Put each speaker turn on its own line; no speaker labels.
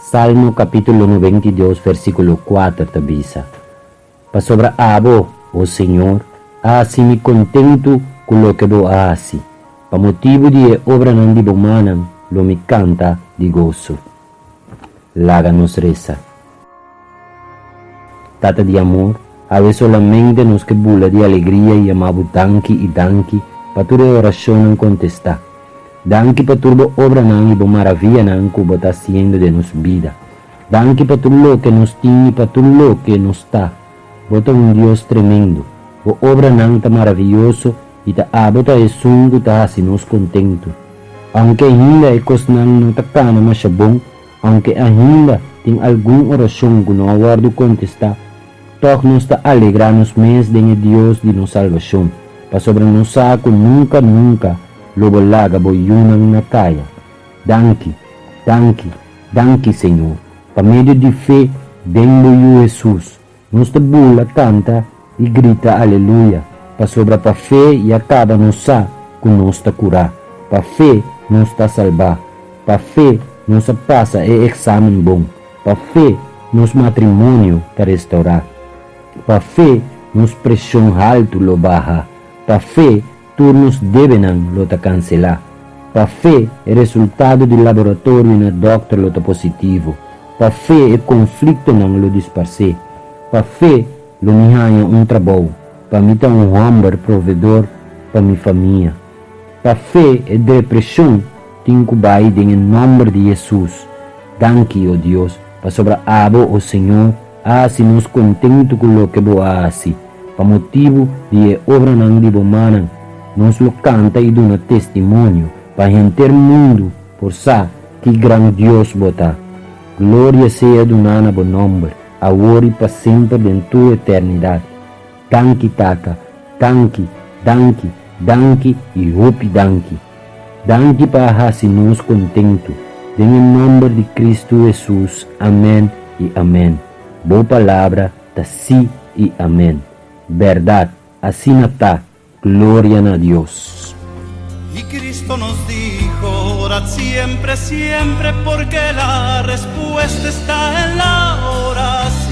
Salmo kapítulo 92 versíkulo 4 ta bisa, Pasobra abo, o Señor, a hasi mi kontentu ku loke bo a hasi, pa motibu di e obranan di bo mannan lo mi kanta di goso. Laga nos resa. Tata di amor, awe solamente nos ke bula di alegria i yama bo danki i danki pa tur e orashonnan kontestá. Danki pa tur bo obranan i bo maravianan ku bo ta hasiendo den nos bida. Danki pa tur loke nos tin i pa tur loke nos ta. Bo ta un Dios tremendo. Bo obranan ta maravioso i ta abo ta esun ku ta hasi nos kontentu. Aunke ainda e kosnan no ta kana masha bon, aunke ainda tin algun orashon ku no a wòrdu kontestá, tòg nos ta alegrá nos mes den e Dios di nos salbashon, pasobra nos sa ku nunka nunka lo bo laga bo yunan na kaya. Danki, danki, danki Señor, pa medio di fe den bo Yu Hesus, nos ta bula, kanta i grita aleluya, pasobra pa fe ya kaba nos sa ku nos ta kurá, pa fe nos ta salbá, pa fe nos a pasa e eksamen bon, pa fe nos matrimonio ta restourá, pa fe nos preshon haltu lo baha, pa fe Tur nos debenan lo ta kanselá. Pa fe, e resultado di laboratorio na dòkter lo ta positivo. Pa fe, e konfliktonan lo disparsé. Pa fe, lo mi haña un trabou, pa mi ta un hòmber provedor pa mi famia. Pa fe, e depreshon tin ku bai den e nòmber di Hesus. Danki, o Dios, pasobra abo, o Señor, a hasi nos kontentu ku loke bo a hasi. Pa motibu di e obranan di bo mannan, nos lo kanta i duna testimonio pa henter mundu por sa ki gran Dios bo ta. Gloria sea duná na bo nòmber, awor i pa semper den tur eternidat. Danki, Tata, danki, danki, danki i hopi danki. Danki pa a hasi nos kontentu. Den e nòmber di Kristu Hesus, amèn i amèn. Bo palabra ta sí i amèn. Bèrdat, asina ta, gloria na Dios.
Y Cristo nos dijo, orad siempre, siempre, porque la respuesta está en la oración.